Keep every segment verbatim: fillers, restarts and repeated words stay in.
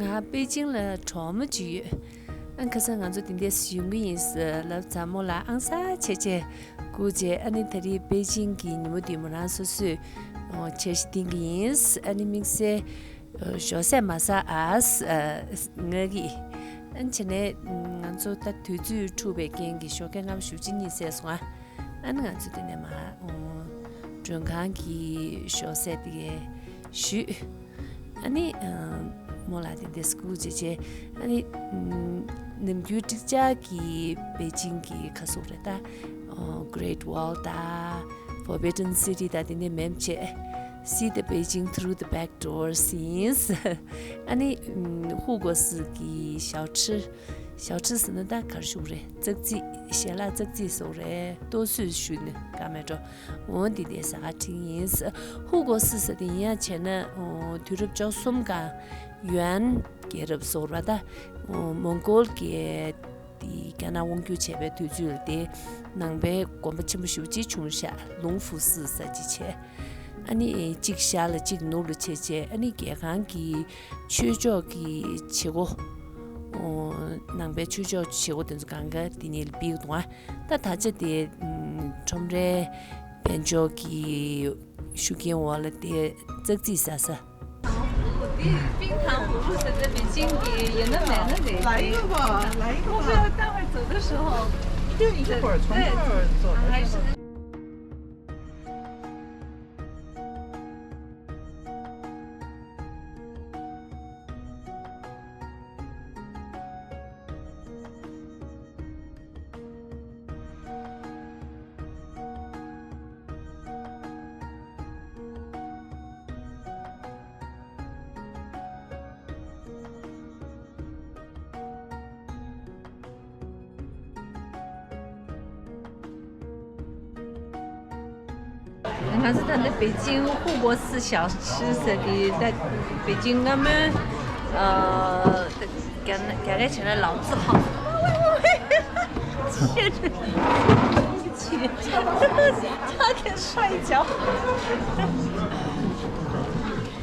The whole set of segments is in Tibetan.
ང་པེ་ཅིང་ལ་གྲོགས་མོ་གཅིག་ཡོད། ཨ་ཁ་སང་ང་ཚོ་དེ་འདྲས་ཡོང་གི་ཡིན་ལབ་ཙང་མོ་ལ་ཨང་གསར་བྱས་བྱས་སྒུག་བྱས། ཨ་ནི་ད་རེས་པེ་ཅིང་གི་ཉིན་མོ་དེ་མོ་རང་སོ་སོས་འཆར་གཞི་བཏིང་གི་ཡིན། ཨ་ནི་དམིགས་བསལ་ཞོགས་ཟས་མ་ཟ་ཨ་ང་གི། ཨ་ནི་བྱས་ནས་ང་ཚོ་ད་དུས་ཚོད་འཁྲུགས་པའི་རྐྱེན་གྱིས་ཞོགས་ཀས་སྔ་མོ་ཞེ་པོ་ཅིག་གཉིད་སད་སོང་ཨ། ཨ་ནི་ང་ཚོ་དེ་ནས་མར་མགྲོན་ཁང་གི་ཞོགས་ཟས་དེ་གས་ཞུས། ཨ་ནི་མོ་ལ་དེ་འདྲས་སྒུག་བྱས་བྱས། ཨ་ནི་ནམ་རྒྱུན་ཀྲིག་ཅག་གི་པེ་ཅིང་གི་ཁ་སོག་རེད་ད། Great Wall དང་Forbidden City དང་དེ་འདྲས་མེད་བྱས། See the Beijing through the back doors ཡིན། ཨ་ནི་ཧུ་གོ་སི་གི་ཞའོ་ཁྲི། ཞའོ་ཁྲི་ཟེར་ན་ད་ག་རེ་ཞུ་དགོས་རེད། ཙག་ཙིག་ཞལ་ལག་ཙག་ཙིག་ཟེར་དགོས་རེད། ལྟོ་ཚོས་ཞུས་ནས་ཀ་མེད་འགྲོ། འོ་འདི་འདྲའི་ཟ་ཁང་ཁྲིད་ཡིན། ཧུ་གོ་སི་ཟེར་དེ་ཡིན་ཡང་བྱས་ན་དུས་རབས་བཅུ་གསུམ་གང་ཡོན་རྒྱལ་རབས་ཟེར་བ་ད། མོང་གོལ་རྒྱལ་དེ་རྒྱ་ནག་དབང་སྒྱུར་བྱས་པའི་དུས་ཚོད་ལ་དེ་ནང་པའི་དགོན་པ་ཆེན་པོ་ཞེ་པོ་ཅིག་བྱུང་ཤག་ལུང་ཧྥུ་སི་ཟེར་ཅིག་བྱས། ཨ་ནི་གཅིག་ཤར་ལ་གཅིག་ནུབ་ལ་བྱས་བྱས། ཨ་ནི་རྒྱལ་ཁང་གི་ཆོས་ཕྱོགས་ཀྱི་བྱེད་སྒོ། ཨོ། ནང་པའི་ཆོས་ཕྱོགས་བྱེད་སྒོ་དེ་ཚོ་གང་ག་དེ་ནས་སྤེལ་འདུག་ཨ། ད་ད་ཆ་དེ་ཁྲོམ་རའི་དཔལ་འབྱོར་གྱི་ཤུགས་རྐྱེན་འོག་ལ་དེ་ཙག་ཙིག་ཟ་ས། 冰糖葫芦是在北京里也能买得到。来一个吧，来一个吧。我不知道待会儿走的时候。对，一会儿从这儿走的时候。还是 ང་ཚོ་ད་ལྟ་北京护国寺小吃ཟེར་གི་ད་北京སྔ་མོའི་ཨ་རྒྱ་རྒྱ་སྐད་བྱས་ན་老字号他给摔跤。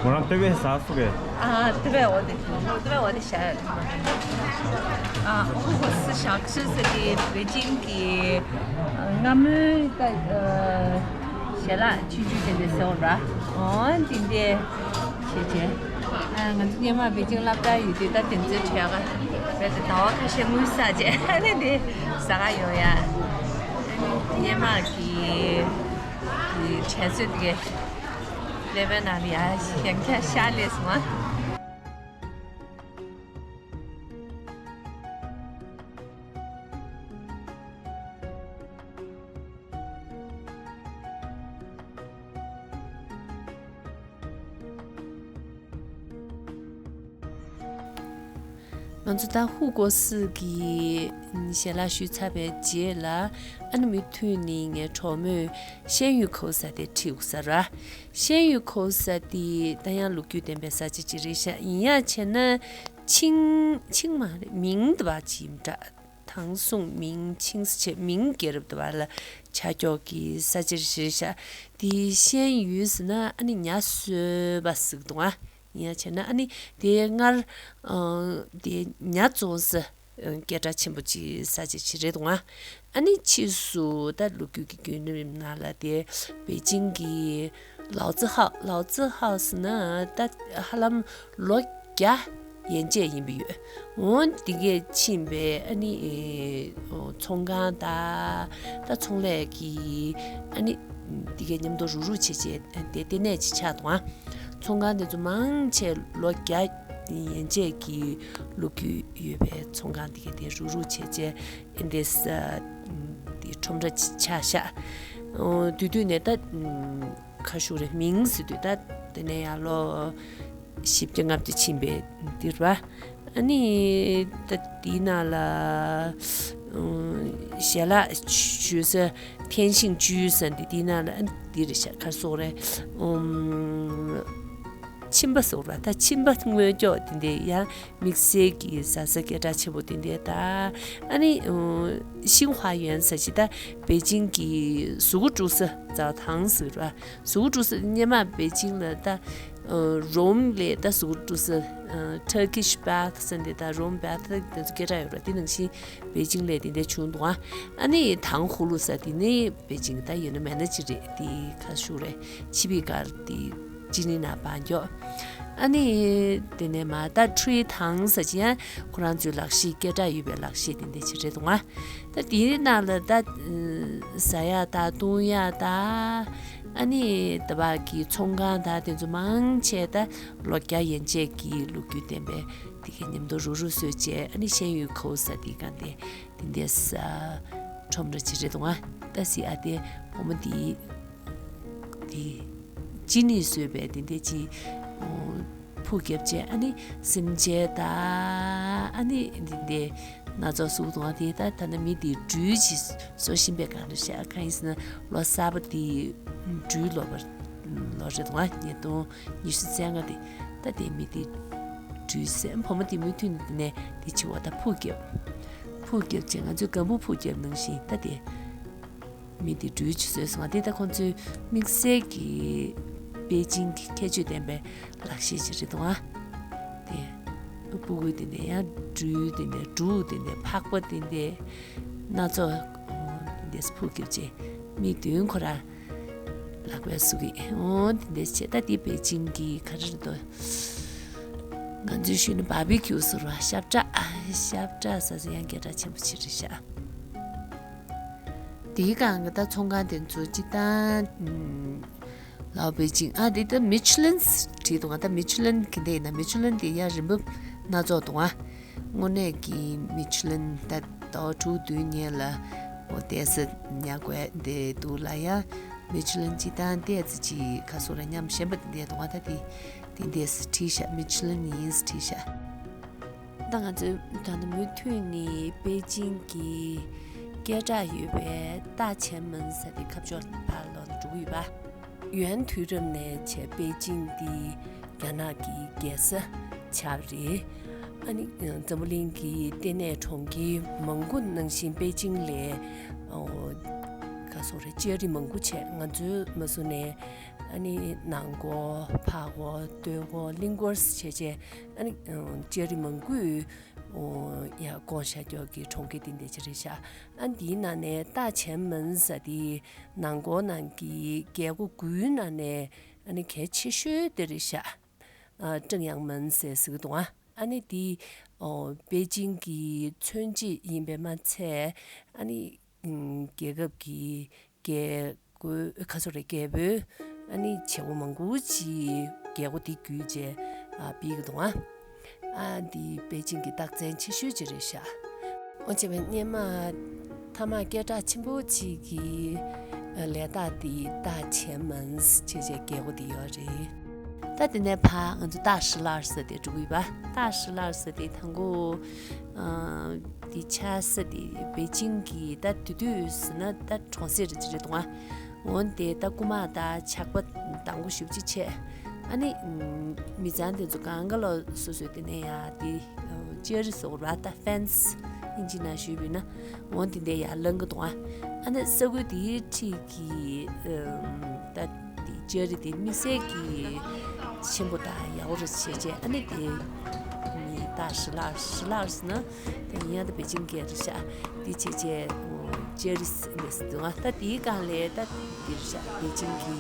ཁོ་རང་ལྟེ་བའི་ཟ་སུ་གས། ཨ་ལྟེ་བའི་འོ་དེ་ལྟེ་བའི་འོ་དེ་བཞག་ཡོད། ཨ་ཧུ་གོ་སི་ཞའོ་ཆི་ཟེར་གི་པེ་ཅིང་གི་སྔ་མོའི་ད་ཞལ་ལག་ཆུང་ཆུང་དེ་འདྲ་ཟེར་བ་ར། འོ་དེ་འདྲ་བྱས་བྱས། ང་ཚོ་སྔོན་མ་པེ་ཅིང་སློབ་གྲྭ་ཡོད་དུས་ད་དེ་ཚོའི་གྲས་ཀ་རེད་དེ་ཟླ་བ་ཁ་ཤས་དངུལ་བསགས་བྱས་ཨ་ནི་དེ་ཟ་ག་ཡོང་ཡ། སྔོན་མ་གི་དྲན་གསོ་དེ་གས། ཀླད་པའི་ནང་ལ་ཡ་ཞེང་ཁ་ཤར་སླེབས་སོང་ཨ། ང་ཚོ་ད་ཧུ་གོ་སི་གི་ཞལ་ལག་ཞུས་ཚར་བའི་རྗེས་ལ་ཨ་ནི་མུ་མཐུད་ནས་ངའི་གྲོགས་མོས་ཤན་ཡུས་ཁོའུ་ཟེར་དེ་ཁྲིད་ཡོད་ས་ར། ཤན་ཡུས་ཁོའུ་ཟེར་དེ་ད་ཡང་ལོ་རྒྱུས་ལྡན་པའི་ས་ཆ་ཅིག་རེད་ཤག་ཡིན་ཡང་བྱས་ན་ཆིང་ཆིང་མ་རེད། མིང་དེ་བ་ཅིག་ཡིན་འདྲ། ཐང་སུང་མིང་ཆིང་ཟེར་བྱས་མིང་རྒྱལ་རབས་དེ་བ་ལ་ཆ་འཇོག་གི་ས་ཆ་རེད་ཤག་དེ་ཤན་ཡུས་ཟེར་ན་ཨ་ནི་ཉ་གསོ་བ་ཟེར་གི་འདུག་ཨ། ཡིན་ཡང་བྱས་ན་ཨ་ནི་དེ་སྔར་ཨ་དེ་ཉ་བཙོང་ས་སྐད་གྲགས་ཆེན་པོ་ཅིག་ས་ཆ་ཅིག་རེད་འདུག་ཨ། ཨ་ནི་ཕྱིས་སུ་ད་ལོ་རྒྱུས་ཀྱི་བརྒྱུད་རིམ་ནང་ལ་དེ་པེ་ཅིང་གི་ལའོ་ཙི་ཧའོ། ལའོ་ཙི་ཧའོ་ཟེར་ན་ད་ཧ་ལམ་ལོ་བརྒྱ་ཡན་ཆད་ཡིན་པ་ཡོད། འོ་དེ་གས་ཕྱིན་པའི་ཨ་ནི་ཨེ་ཚོང་ཁང་དང་ད་ཚོང་ལས་ཀྱི་ཨ་ནི་དེ་གས་མཉམ་དུ་རུག་རུག་བྱས་བྱས་དེ་ལྟེ་གནས་ཅིག་ཆགས་འདུག་ཨ། ཚོང་ཁང་དེ་ཚོ་མང་ཆེ་ལོ་བརྒྱ་ཡན་ཆད་ཀྱི་ལོ་རྒྱུས་ཡོད་པའི་ཚོང་ཁང་དེ་གས་དེ་རུག་རུག་བྱས་བྱས་ཨེ་འདྲས་དེ་ཁྲོམ་ར་ཅིག་ཆགས་ཤག་འོ་དེ་དུས་ནས་ད་ཁ་ཤུག་རེ་མིང་ཟེར་དུས་ད་དེ་ནས་ཡར་ལོ་བཞི་བརྒྱ་ལྔ་བརྒྱ་ཕྱིན་པའི་འདིར་བ། ཨ་ནི་ད་དེའི་ནང་ལ་ཨུམ་ཞལ་ལག་ཞུ་ས་天兴居ཟེར་འདི་དེའི་ནང་ལ་ཨ་ནི་འདི་རེད་ཤག་ག་རེ་ཟེར་དགོས་རེད། ཨུམ་ཆིན་པ་ཟེར་བ་ད་ཆིན་པ་དངོས་ཀྱོག་དེ་འདྲ་ཡང་དམིགས་བསལ་གྱི་ཟ་ས་སྐད་གྲགས་ཆེན་པོ་དེ་འདྲ་ད། ཨ་ནི་ཨུམ་ཤིང་ཧྭ་ཡོན་ཟེར་ཅིག་ད་པེ་ཅིང་གི་གཟུགས་པོ་བཀྲུ་ས་ཟ་བ་ཐང་ཟེར་བ། གཟུགས་པོ་བཀྲུ་ས་སྔོན་མ་པེ་ཅིང་ལ་ད་ཨ་རོམ་ལ་ད་གཟུགས་པོ་བཀྲུ་ས་ Turkish bath ཟེར་འདི་དང་Rome bath དེ་ཚོ་སྐད་གྲགས་ཡོད་རེད། དེ་ནང་བཞིན་པེ་ཅིང་ལ་དེ་འདྲ་བྱུང་འདུག་ཨ། ཨ་ནི་ཐང་ཧུ་ལུ་ཟེར་དེ་ནི་པེ་ཅིང་ད་ཡིན་ན་མེད་ན་ཅི་རེད། དེ་ཁ་ཤུ་རེད། ཆི་བི་ཀར་དེ་ཅི་ནི་ན་བང་མགྱོགས། ཨ་ནི་དེ་ནས་མ་ད་ཁྲུའི་ཐང་ཟེར་ཅི་ཡང་ཁོ་རང་ཚོའི་ལག་ཤེས་སྐད་གྲགས་ཡོད་པའི་ལག་ཤེས་དེ་འདྲ་ཅི་རེད་འདུག་ཨ། ད་དེའི་ནང་ལ་ད་ཟ་ཡག་ད་བཏུང་ཡག་ད། ཨ་ནི་ད་བ་གི་ཚོང་ཁང་ད་དེ་ཚོ་མང་ཆེ་ད་ལོ་བརྒྱ་ཡན་ཆད་ཀྱི་ལོ་རྒྱུས་ལྡན་པའི་དེ་གའི་ཉམས་རྟོགས་རུ་རུ་བཟོས་བྱས། ཨ་ནི་ཤེན་ཡུས་ཁོའུ་ཟེར་དེ་གང་དེ་དེ་འདྲས་ཁྲོམ་ར་ཅིག་རེད་འདུག་ཨ། ད་སི་ཨ་དེ་བུ་མོ་དེ་དེ་ཅི་ནི་བཟོས་པའི་དེ་འདྲས་ཅི་ཕུག་བརྒྱབ་བྱས། ཨ་ནི་སེམས་ཅན་ད་ཨ་ནི་དེ་འདྲས་སྣ་ཚོགས་གསུངས་འདུག་ཨ། དེ་ད་ད་ནི་མི་དེ་སྦྲུལ་ཅིག་གསོ་བཞིན་པའི་སྒང་རེད་ཤག་གང་ཡིན་ཟེར་ན་ལོ་གསར་པ་དེ་སྦྲུལ་ལོ་པར་ལོ་རེད་འདུག་ཨ། ཉིས་སྟོང་ཉི་ཤུ་རྩ་ལྔ་དེ། ད་དེ་མི་དེ་སྦྲུལ་ཟེར། བུ་མོ་དེ་མུ་མཐུད་ནས་དེ་ནས་དེ་བྱེད་པ་ད་ཕུག་བརྒྱབ། ཕུག་བརྒྱབ་བྱས་ང་ཚོའི་སྒམ་པོ་ཕུག་བརྒྱབ་ནང་བཞིན་ད་དེ་མི་དེ་སྦྲུལ་ཅིག་བཟོས་སོང་ང་། དེ་ད་ཁོང་ཚོའི་དམིགས་བསལ་གྱི་པེ་ཅིང་གི་ཁྱད་ཆོས་ལྡན་པའི་ལག་ཤེས་ཅིག་རེད་འདུག་ཨ། དེ་སྤུ་གུ་དེ་འདྲ་ཡང་སྦྲུལ་དེ་འདྲ་འབྲུག་དེ་འདྲ་ཕག་པ་དེ་འདྲ་སྣ་ཚོགས་དེ་འདྲ་ཕུག་བརྒྱབ་བྱས་མིག་མདུན་ཁོ་ར་ལག་པས་བཟོ་གི། འོ་དེ་འདྲ་བྱས། ད་དེ་པེ་ཅིང་གི་ག་རེ་རེད་འདུག་ང་ཚོས་ཞུས་ན་བྷར་བི་ཁྱུ་ཟེར་བ། ཤབ་བྲག་ཤབ་བྲག་ཟེར་ས་ཡང་སྐད་གྲགས་ཆེན་པོ་ཅིག་རེད་ཤག་དེའི་སྒང་གི་ད་ཚོང་ཁང་དེ་ཚོ་སྤྱིར་བཏང་ཨུམ་ལའོ་པེ་ཅིང་ཨ་དེ་ད་མི་ཆུ་ལིན་བྲིས་འདུག་ཨ། ད་མི་ཆུ་ལིན་གི་འདི་ཡིན་ན་མི་ཆུ་ལིན་དེ་ཡང་རིན་པ་སྣ་ཚོགས་འདུག་ཨ། དངོས་གནས་ཀྱི་མི་ཆུ་ལིན་ད་ཟླ་བ་དྲུག་བདུན་སྔོན་ལ་འོ་བསྡད་ས་ཉར་དགོས་འདི་འདུག་ལ། ཡང་མི་ཆུ་ལིན་སྤྱིར་བཏང་ཏོག་ཙམ་ཅིག་ག་ཟེར་ར་ཉམས་ཞན་པ་འདི་འདྲ་འདུག་ཨ། ད་དེ་དེ་འདྲས་བྲིས་ཤག་མི་ཆུ་ལིན་ཡིན་བྲིས་ཤག་ད་ང་ཚོས་ད་ནི་མུ་མཐུད་ནས་པེ་ཅིང་གི་སྐད་གྲགས་ཡོད་པའི་ཏཱ་ཆན་མན་ཟེར་དེ་ཁ་ཕྱོགས་ཕར་ལོག་ནས་འགྲོ་གི་ཡོད་པ། ཡོན་དུས་རབས་ནས་བྱས་པེ་ཅིང་འདི་རྒྱ་ནག་གི་རྒྱལ་ས་ཆགས་པ་རེད། ཨ་ནི་འཛམ་བུ་གླིང་གི་ལྟེ་གནས་གྲོང་ཁྱེར་མང་པོ་ནང་བཞིན་པེ་ཅིང་ལ་ཨོ་ག་ཟེར་རེད། ལྕགས་རི་མང་པོ་བྱས། ང་ཚོའི་མ་སུ་ནས་ཨ་ནི་ནང་སྐོར་ཕར་སྐོར་སྟོད་སྐོར་གླིང་སྐོར་བྱས་བྱས། ཨ་ནི་ལྕགས་རི་མང་པོས་ཡར་བསྐོར་བཞག་རྒྱུ་གི་གྲོང་ཁྱེར་འདི་འདྲ་ཅིག་རེད་ཤག་ཨ་འདིའི་ནང་ནས་ཏཱ་ཆན་མན་ཟེར་དེ་ནང་སྐོར་ནང་གི་རྒྱལ་སྒོ་དགུའི་ནང་ནས་ཨ་ནི་གལ་ཆེ་ཤོས་དེ་རེད་ཤག་ཨ་ཀྲང་ཡང་མན་ཟེར་ཟེར་གི་འདུག་ཨ་ཨ་ནི་དེ་ཨོ་པེ་ཅིང་གི་མཚོན་བྱེད་ཡིན་པས་མ་ཚད། ཨ་ནི་ཨམ་རྒྱལ་ཁབ་ཀྱི་རྒྱལ་སྒོ་ག་ཟེར་རེད། རྒྱལ་པོའི་ཨ་ནི་བྱེད་སྒོ་མང་པོ་ཅིག་རྒྱལ་སྒོ་དེ་བརྒྱུད་བྱས་ཨ་སྤེལ་གི་འདུག་ཨ། ཨ་འདི་པེ་ཅིང་གི་རྟགས་མཚན་ཆེ་ཤོས་ཅིག་རེད་ཤག་འོ་བྱས་པས་སྔོན་མ་མཐའ་མ་སྐད་གྲགས་ཆེན་པོ་ཅིག་གི་ལས་རྟགས་དེ་ཏཱ་ཆན་མན་ཟེར་བྱས་རྒྱལ་སྒོ་དེ་ཡོད་རེད། ད་དེ་ནས་ཕར་ང་ཚོ་ཏཱ་ཧྲི་ལར་ཟེར་དེ་འགྲོ་གི་ཡོད་པ། ཏཱ་ཧྲི་ལར་ཟེར་དེ་དང་པོ་ཨ་དེ་ཆགས་ས་དེ་པེ་ཅིང་གི་ད་དེ་དུས་ཟེར་ན་ད་གྲོང་གསེབ་རེད་ཅིག་རེད་འདུག་ཨ། འོན་ཏེ་ད་རྐུ་མ་དང་ཇག་པ་དང་པོ་ཞེ་པོ་ཅིག་བྱས། ཨ་ནི་མི་ཚང་དེ་ཚོ་གང་ག་ལོ་སོ་སོའི་དེ་ནས་ཡ་དེ་ལྕགས་རི་ཟེར་བ་ད་ཕེན་སི་ཨིན་ཇི་ནང་ཞུས་པ་ཡིན་ན། འོན་ཏེ་འདི་ཡར་ལངས་གི་འདུག་ཨ། ཨ་ནི་ས་ཁུལ་དེའི་འཁྲིས་ཀྱི་ད་དེ་ལྕགས་རི་དེ་དམིགས་བསལ་གྱི་ཆེན་པོ་དང་ཡག་པོ་རེད་བྱས་བྱས། ཨ་ནི་དེ་མི་ད་ཧྲི་ལར་ཧྲི་ལར་ཟེར་ན་དེ་ཡིན་ཡང་ད་པེ་ཅིང་སྐད་རེད་ཤག་དེ་བྱས་བྱས་ལྕགས་རི་ཟེར་འདུག་ཨ། ད་དེའི་སྒང་ལ་ད་དེ་རེད་ཤག་པེ་ཅིང་གི་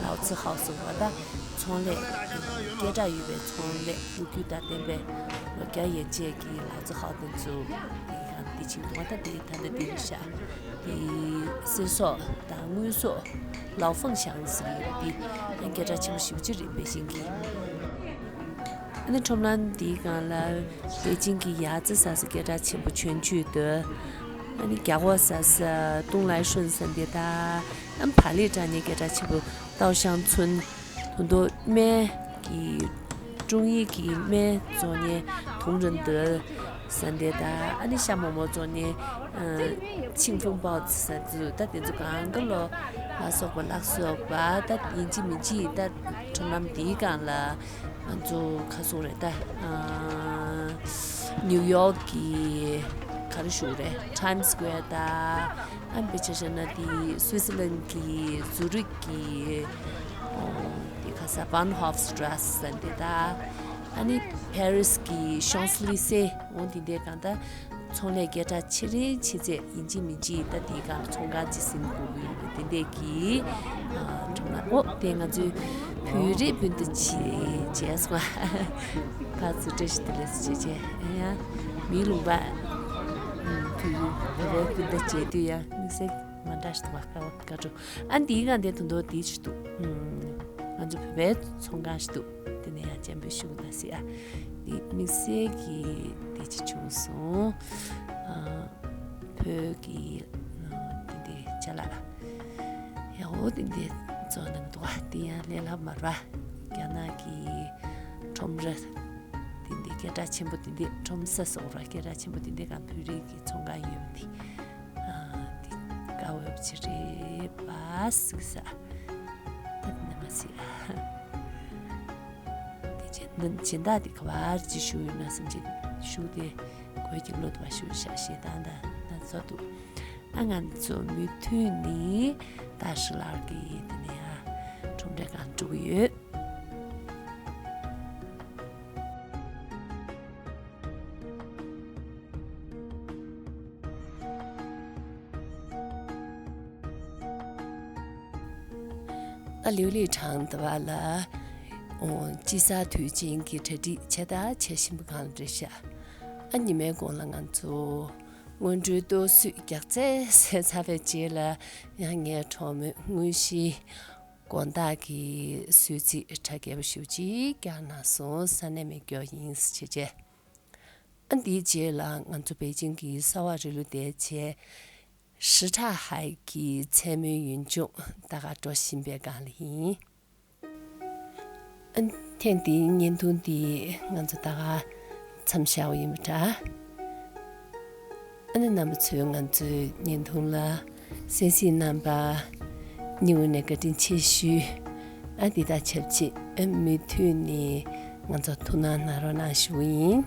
ལའོ་ཙི་ཧའོ་སི་ཟེར་བ་ད་ཚོང་ལས་སྐད་གྲགས་ཡོད་པའི་ཚོང་ལས་ལོ་རྒྱུས་དང་ལྡན་པའི་ལོ་བརྒྱ་ཡན་ཆད་ཀྱི་ལའོ་ཙི་ཧའོ་དེ་ཚོ་དེ་ཡང་དེ་བྱེད་འདུག་ཨ། ད་དེ་ད་ལྟ་དེ་རེད་ཤག་དེ་གསེར་ཟོག་དང་དངུལ་ཟོག་ལའོ་ཧྥང་ཞང་ཟེར་གྱི་དེ་སྐད་གྲགས་ཆེན་པོ་ཞེ་པོ་ཅིག་རེད། པེ་ཅིང་གི་ཨ་ནི་ཁྲོམ་ལམ་དེའི་སྒང་ལ་པེ་ཅིང་གི་ཡ་ཙི་ཟེར་ས་སྐད་གྲགས་ཆེན་པོ་ཆོན་ཅུས་འདུག་ཨ་ནི་རྒྱ་སྒོག་ཟེར་ས་ཏུང་ལའེ་ཧྲུན་ཟེར་འདི་དང་། ཨ་ནི་བག་ལེབ་བཀྲ་ནས་སྐད་གྲགས་ཆེན་པོ་ཏའོ་ཤང་ཚུན། ད་དུང་སྨན་གྱི་ཀྲུང་ཡིག་གི་སྨན་བཙོང་མཁན་ཐུང་རིན་ཏེ་ཟེར་འདི་དང་། ཨ་ནི་ཤ་མོག་མོག་བཙོང་མཁན་ཨ་ཆིང་ཧྥུང་པའོ་ཙི་ཟེར་འདི་ད་དེ་ཚོ་གང་ག་ལོ་ལ་སོགས་པ་ལ་སོགས་པ་ད་ཡིན་གཅིག་མིན་གཅིག་ད་ཁྲོམ་ལམ་འདིའི་སྒང་ལ་ང་ཚོ་ག་ཟེར་རེད། ད་ཨ་ནིའུ་ཡོག་གི་ག་རེ་ཞུ་རེད། ཊའིམ་སི་སྐུ་ཝེར་དང་། ཨ་ནི་དཔེ་ཆ་བཞག་ན་དེ་སུའི་ཙི་ལན་གྱི་ཛུ་རིག་གི་ཨོ་དེ་ག་ས་བཱན་ཧོབ་སི་ཊ་ར་སེ་ཟེར་འདི་དང་། ཨ་ནི་པེ་རིས་ཀྱི་ཤོང་སི་ལི་སེ་འོ་དེ་འདྲའི་སྒང་ད་ཚོང་ལས་སྐད་གྲགས་ཆེ་རིང་ཆེ་ཚད་ཡིན་གཅིག་མིན་གཅིག་ད་དེའི་སྒང་ཚོང་ཁང་ཅིག་ཟིན་དགོས་ཀྱི་ཡོད་པ་དེ་འདྲས་ཀྱི་ཁྲོམ་ལ། ཨོ་དེ་ང་ཚོའི་བོད་རིགས་སྤུན་ཟླ་ཅིག་མཇལ་སོང་། ཕར་ཚུར་བཀྲ་ཤིས་བདེ་ལེགས་ཟེར་བྱས་བྱས་ཡང་མིའི་ལུང་པ་བོད་རིགས་བོད་པའི་སྤུན་ཟླ་མཇལ་དུས་ཡང་དམིགས་བསལ་མ་འདྲ་ཞིག་འདུག་བ། དགའ་བ་དགའ་སྤྲོ། ཨ་འདིའི་སྒང་དེ་དོན་དུ་དེ་ཅིག་འདུག་ང་ཚོ་བོད་པའི་ཚོང་ཁང་ཞིག་འདུག་དེ་ནས་ཡང་སྤྱན་འབུལ་ཞུ་གི་ད་ཟེར། ཨ་འདི་དམིགས་བསལ་གྱི་དེ་ཅིག་བྱུང་སོང་། ཨ་བོད་ཀྱི་ཨ་དེ་འདྲའི་ཅ་ལག་ཡག་པོ་དེ་འདྲའི་བཙོང་གནང་འདུག་ཨ་དེ་ཡང་ལས་སླ་མ་རེད་པ། རྒྱ་ནག་གི་ཁྲོམ་ར་དེ་འདྲའི་སྐད་གྲགས་ཆེན་པོ་དེ་འདྲའི་ཁྲོམ་ས་སོགས་ར་སྐད་གྲགས་ཆེན་པོ་དེ་འདྲའི་སྒང་བོད་རིགས་ཀྱི་ཚོང་ཁང་ཡོད་པ་དེ། ཨ་དེ་དཀའ་བ་ཅིག་རེད་པ་ཟིག་ས། ད་དེ་ནས་མ་ཟིག་ཨ། དེ་སྦྱིན་སྦྱིན་བདག་དེ་ག་བར་ཅིག་ཞུ་ཡོད་ན་བསམ་གྱི་ཞུ་དེ་དགོས་ཀྱི་བློ་དུ་མ་ཞུ་ཤ་ཞེ་སྡང་ད་ན་ཚོད་འདུག་ཨ་ང་ཚོ་མུ་མཐུད་ནས་ད་ཧྲི་ལར་གི་དེ་ནས་ཨ་ཁྲོམ་རའི་སྒང་འགྲོ་གི་ཡོད། ཨ་ལིའུ་ལི་ཁྲང་ད་བ་ལ་ཨོ་དཔྱིད་གསར་དུས་ཆེན་གྱི་གྲ་སྒྲིག་བྱས་ད་བྱེད་བཞིན་པ་གང་རེད་ཤག་ཨ་ཉི་མའི་གོང་ལ་ང་ཚོ་སྔོན་འགྲོའི་གཏོར་བསུ་རྒྱག་རྩད་ཟས་ཚར་བའི་རྗེས་ལ་ཡང་ངའི་གྲོགས་མོས་དངོས་གཞིའི་དགོང་དག་གི་གསོལ་ཚིགས་གྲ་རྒྱས་པ་ཞེ་པོ་ཅིག་བརྒྱབ་གནང་སོང་། ས་གནས་མེད་སྐྱོ་ཡིན་ཟེར་བྱས། ཨ་འདིའི་རྗེས་ལ་ང་ཚོ་པེ་ཅིང་གི་གསར་པ་རི་ལུ་བསྡད་བྱས། ཧྲི་ཁྲ་ཧའེ་གི་མཚན་མོའི་ཡུལ་ལྗོངས་ད་ག་འགྲོ་བཞིན་པའི་སྒང་ལ་ཡིན། ཨ་ཐེངས་འདིའི་བརྙན་ཐུང་འདི་ང་ཚོ་ད་ག་མཚམས་བཞག་པ་ཡིན་པ་འདྲ། ཨ་ནི་རྣམ་པ་ཚོས་ང་ཚོའི་བརྙན་ཐུང་ལ་གསན་གཟིགས་གནང་པ་སྙིང་དབུས་ནས་བཀའ་དྲིན་ཆེ་ཞུ། ཨ་འདི་དང་ཆབས་ཅིག་ཨ་མུ་མཐུད་ནས་ང་ཚོ་ཐུགས་སྣང་གནང་རོགས་གནང་ཞུ་བ་ཡིན།